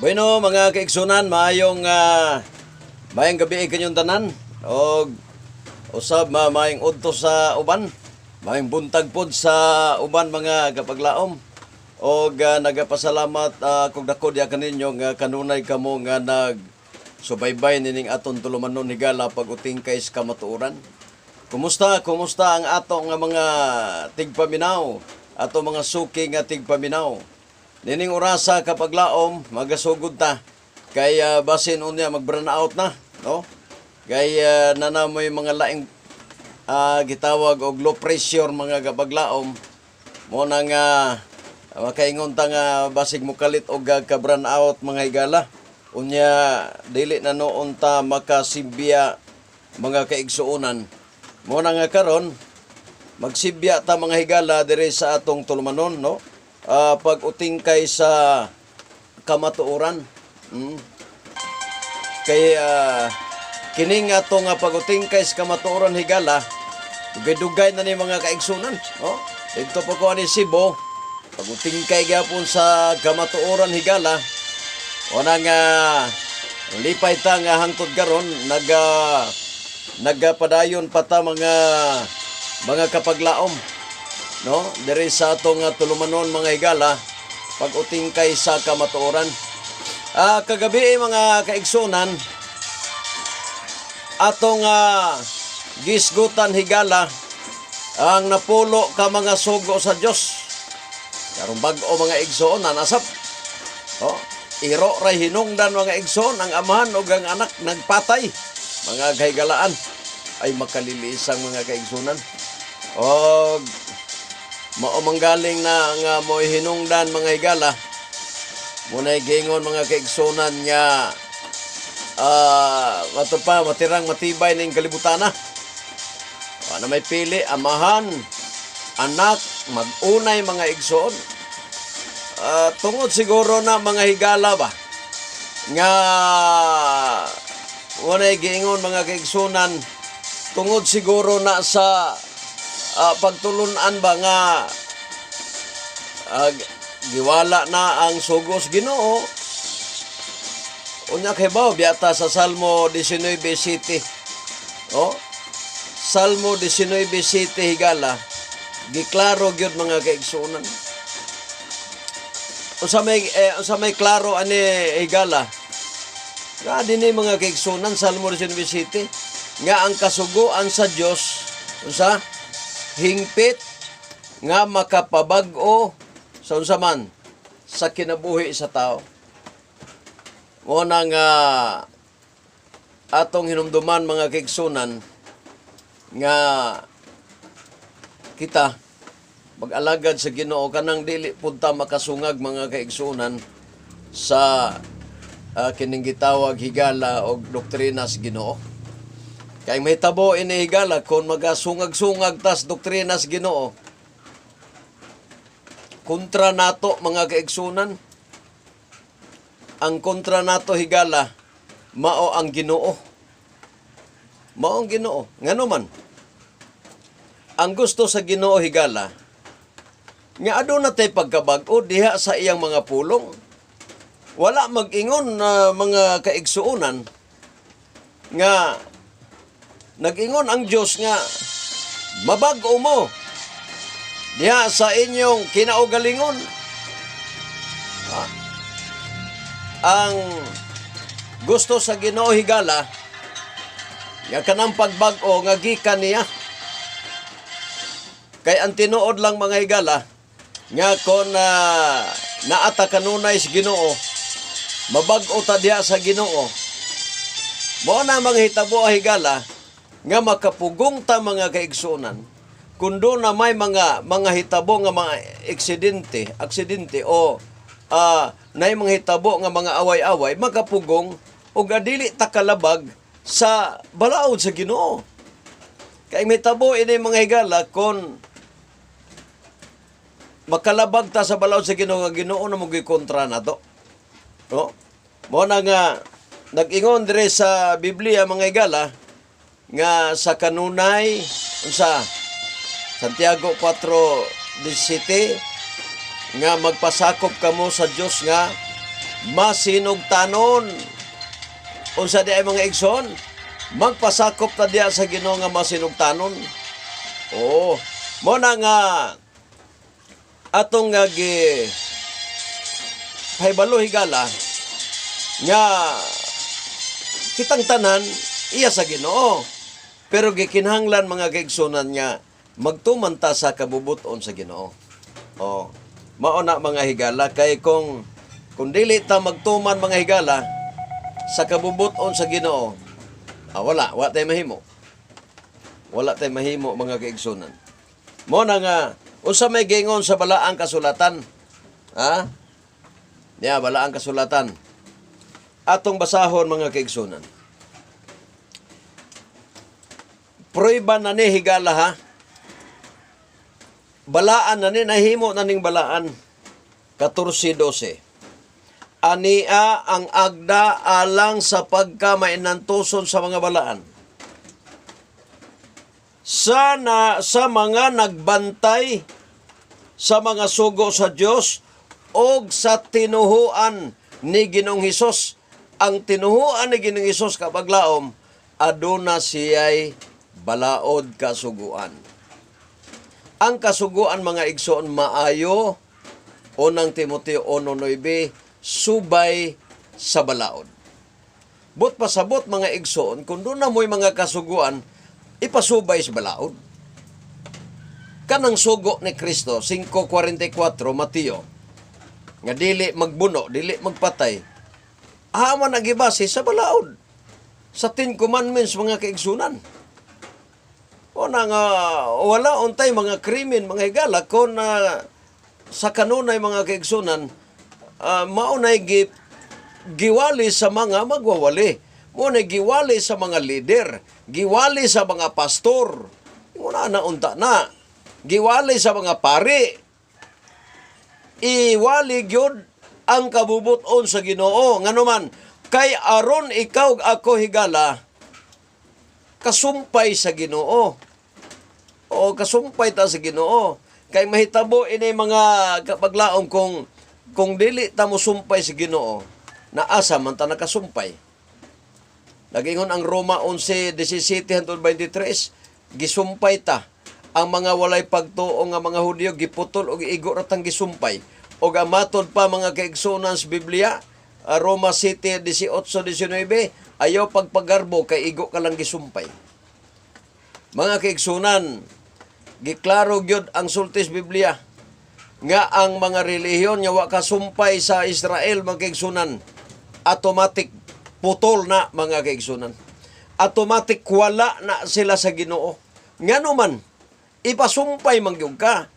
Bueno, mga kaigsunan, maayong gabi kanyong tanan. Og usab ma maayong udto sa uban. Maayong buntag pod sa uban, mga kapaglaom. Og nagapasalamat kog dako diha kaninyo nga kanunay kamo nga nag subaybay nining aton tulumanon, higala, pag-utingkay sa kamatuoran. Kumusta? Kumusta ang ato nga mga tigpaminaw? Ato mga suki nga tigpaminaw. Nining orasa, kapaglaom, magasugod ta. Kay basin unya mag-brown out na, no? Kay nanamoy mga laing gitawag og low pressure, mga kapaglaom. Mo na nga makaingon ta nga basig mokalit og ka-brown out, mga higala. Unya dili na noon ta makasibya, mga kaigsuonan. Mo na nga karon magsibya ta, mga higala, diri sa atong tulumanon, no? Pag-utingkay sa kamatuoran. Kay kining ato nga pag-utingkay sa kamatuoran, higala, dugay-dugay na ni, mga kaigsunan, no? Dito pa ko ani Cebu, pag-utingkay gyapon sa kamatuoran, higala. Una nga lipay ta nga hangtod karon nagapadayon pa ta, mga kapaglaom, no, diri sa atong tulumanon, mga higala, pag-utingkay sa kamatuoran. Kagabi, mga kaigsunan, atong gisgutan, higala, ang napulo ka mga sugo sa Dios. Karong bag-o, mga igsoon, nasap. Oh, iro ray hinungdan, mga igsoon, ang amahan ug ang anak nagpatay. Mga kahigalaan ay makaliliisang, mga kaigsunan. Og mao manggaling na nga mo'y hinungdan, mga higala. Muna'y gingon, mga kaigsunan, nga mato pa matirang matibay ning kalibutana. Wala may pili, amahan, anak, mag-unay, mga igsoon. Tungod siguro na, mga higala ba, nga walay giingon, mga kaigsunan, tungod siguro na sa pagtulunan ba nga giwala na ang sugos Ginoo. Unya kay ba biyata sa Salmo 19:7. Oh, Salmo 19:7, higala, giklaro gyud, mga kaigsunan. Unsa may klaro ani, higala? Nga dinhi, mga kaigsunan, Salmo 19:7 nga ang kasuguan sa Dios unsa hingpit nga makapabag-o sa unsa man sa kinabuhi sa tao. Mo na nga atong hinumduman, mga kaigsunan, nga kita mag-alagad sa Ginoo kanang dili pud ta makasungag, mga kaigsunan, sa kining gitawag, higala, og doktrina sa Ginoo. Kay mahitabo ini, higala, kung magasungag-sungag tas doktrina sa Ginoo, kontra nato, mga kaigsunan. Ang kontra nato, higala, mao ang Ginoo. Mao ang Ginoo. Ngano man? Ang gusto sa Ginoo, higala, nga aduna tay pagkabag-o diha sa iyang mga pulong. Wala mag-ingon na, mga kaigsuonan, nga nag-ingon ang Dios nga mabag-o mo diha sa inyong kinaugalingon. Ang gusto sa Ginoo, higala, nga kanang pagbag-o nga gikan niya. Kay ang tinuod lang, mga higala, nga kon naata kanunay sa Ginoo, mabag-o ta diha sa Ginoo. Mao na mga hitabo, higala, nga makapugong ta, mga kaigsunan, kung doon na may mga hitabo nga mga aksidente, aksidente o nay mga hitabo nga mga away-away, makapugong og adili ta kalabag sa balaod sa Ginoo. Kay may tabo ini, mga higala, kon makalabag ta sa balaod sa Ginoo nga Ginoo na mo kontra nato. No? Mo na nga nag-ingon dire sa Biblia, mga higala, nga sa kanunay unsa Santiago 4:17 nga magpasakop kamo sa Dios nga Masinugtanon. Unsa di ay, mga igsoon? Magpasakop ta diya sa Ginoo nga masinugtanon. Oo. Mo na nga atong nga gi pahibalo, higala, nga kitang tanan iya sa Ginoo. Pero gikinahanglan, mga kaigsunan, nga magtuman ta sa kabubuton sa Ginoo. Oh. Mao na, mga higala, kay kung dili ta magtuman, mga higala, sa kabubuton sa Ginoo, wala, wala tay mahimo. Wala tay mahimo, mga kaigsunan. Mo na nga unsa may gingon sa balaang kasulatan? Ha? Ya, balaang kasulatan. Atong basahon, mga kaigsunan. Prueba na ni, higala, ha. Balaan na ni, nahimo na ning balaan. 14:12. Ania ang agda alang sa pagka mainantuson sa mga balaan. Sana sa mga nagbantay sa mga sugo sa Dios og sa tinuhuan ni Ginoong Hesus. Ang tinuhuan ni Ginoong Hesus, kapaglaom, aduna siya'y balaod kasuguan. Ang kasuguan, mga igsoon, maayo. Unang Timoteo 1:9, subay sa balaod. But pasabot, mga igsoon, kung doon na mo'y mga kasuguan, ipasubay sa balaod. Kanang sugo ni Kristo, 5:44 Mateo, nga dili magbuno, dili magpatay, ama nagibase sa balaod. Sa Ten Commandments, mga kaigsunan. O na nga, wala untay mga krimen, mga higala, kung sa kanunay, mga kaigsunan, maunay giwali sa mga magwawali. Maunay giwali sa mga lider, giwali sa mga pastor. Muna na unta na. Giwali sa mga pari. Iwali gyud ang kabubuton sa Ginoo. Ngano man, kay aron ikaw ug ako, higala, kasumpay sa Ginoo. O kasumpay ta sa Ginoo. Kay mahitabo ini, mga kapaglaom, kung dili ta mo sumpay sa Ginoo, naasa man ta nakasumpay? Nagingon ang Roma 11:17 hangtod 23, gisumpay ta. Ang mga walay pagtuo nga mga Hudyo giputol og igo ra tang gisumpay. Og ang matod pa, mga kaigsuonan, sa Biblia, Roma 7:18-19, ayaw pagpagarbo kay igo ka lang gisumpay. Mga kaigsunan, giklaro gyud ang sulti sa Biblia nga ang mga relihiyon nga wa kasumpay sa Israel, mga kaigsunan, automatic putol na, mga kaigsunan. Automatic wala na sila sa Ginoo. Ngano man, ipasumpay man gyud ka.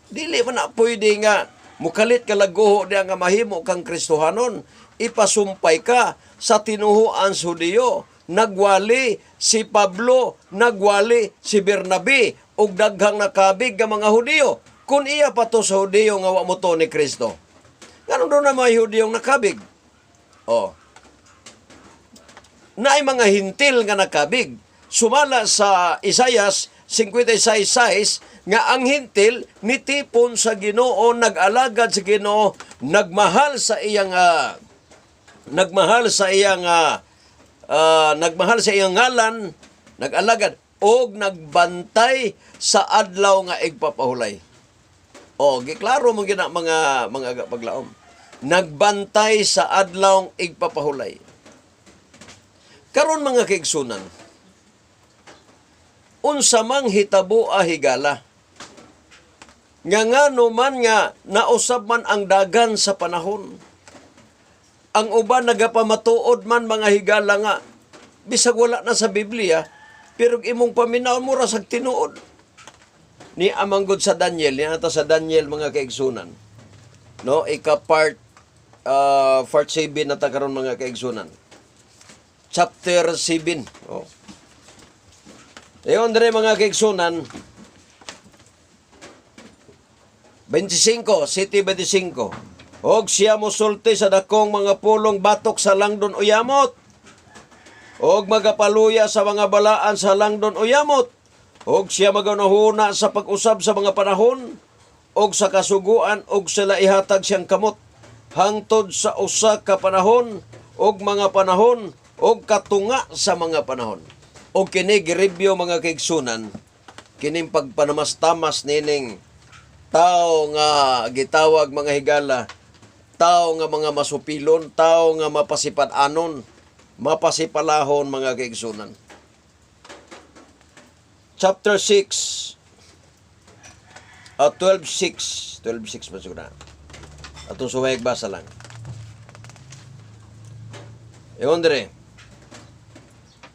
Dili man na pwede nga mukalit ka laguho diya nga mahimo kang Kristohanon. Ipasumpay ka sa tinuhuan sa Hudiyo. Nagwali si Pablo, nagwali si Bernabe, ug daghang nakabig nga mga Hudiyo. Kung iya pa to sa Hudiyo nga wa mo to ni Kristo. Nganong doon na mga Hudiyong nakabig? Oh. Naay mga Hentil nga nakabig. Sumala sa Isayas 56:6 nga ang Hentil nitipon sa Ginoo, nag-alagad sa Ginoo, nagmahal sa iyang ngalan, nag-alagad og nagbantay sa adlaw nga igpapahulay. O, giklaro mo gina, mga paglaom. Nagbantay sa adlaw igpapahulay. Karon, mga kaigsunan, unsa mang hitabo, higala? Nga ngano man nga nausab man ang dagan sa panahon. Ang uban nagapamatuod man, mga higala, nga bisag wala na sa Biblia, pero imong paminaw mo ra sag tinuod. Ni amanggod sa Daniel, ni ata sa Daniel, mga kaigsunan. No, ika part 7 na ta karon, mga kaigsunan. Chapter 7. Oh. Ayon dire, mga kaigsunan, 25, City 25. Og siya mosulti sa dakong mga pulong batok sa langdon o yamot. Og magapaluya sa mga balaan sa langdon o yamot. Og siya magunahuna sa pag-usab sa mga panahon og sa kasuguan og sila ihatag siyang kamot. hangtod sa usa ka panahon ug mga panahon ug katunga sa mga panahon. Og kini giribyo, mga kaigsunan, kining pagpanamastamas nining tao nga gitawag mga higala, tao nga mga masupilon, tao nga mapasipad-anon, mapasipalahon, mga kaigsunan. Chapter 6, 12.6, 12.6 ba siguro na? Atong suwayag basa lang. Ingon dire.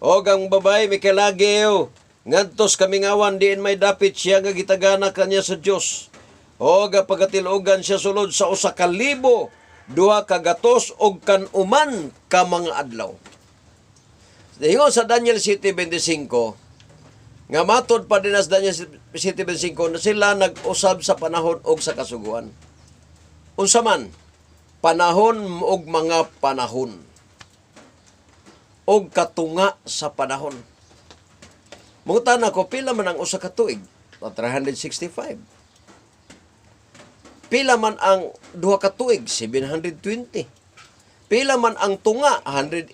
Og ang babae mikalagyo ngadto sa kamingawan diin may dapit siya nga gitagana kanya sa Dios. Og pagatilogan siya sulod sa 1295 ka mga adlaw. Ingon sa Daniel 7:25 nga matod pa din sa Daniel 7:25 na sila nag-usab sa panahon og sa kasuguan. Unsa man panahon og mga panahon og katunga sa panahon. Mangutana ko, pila man ang usa ka tuig? 365. Pila man ang duha ka tuig? 720. Pila man ang tunga? 180.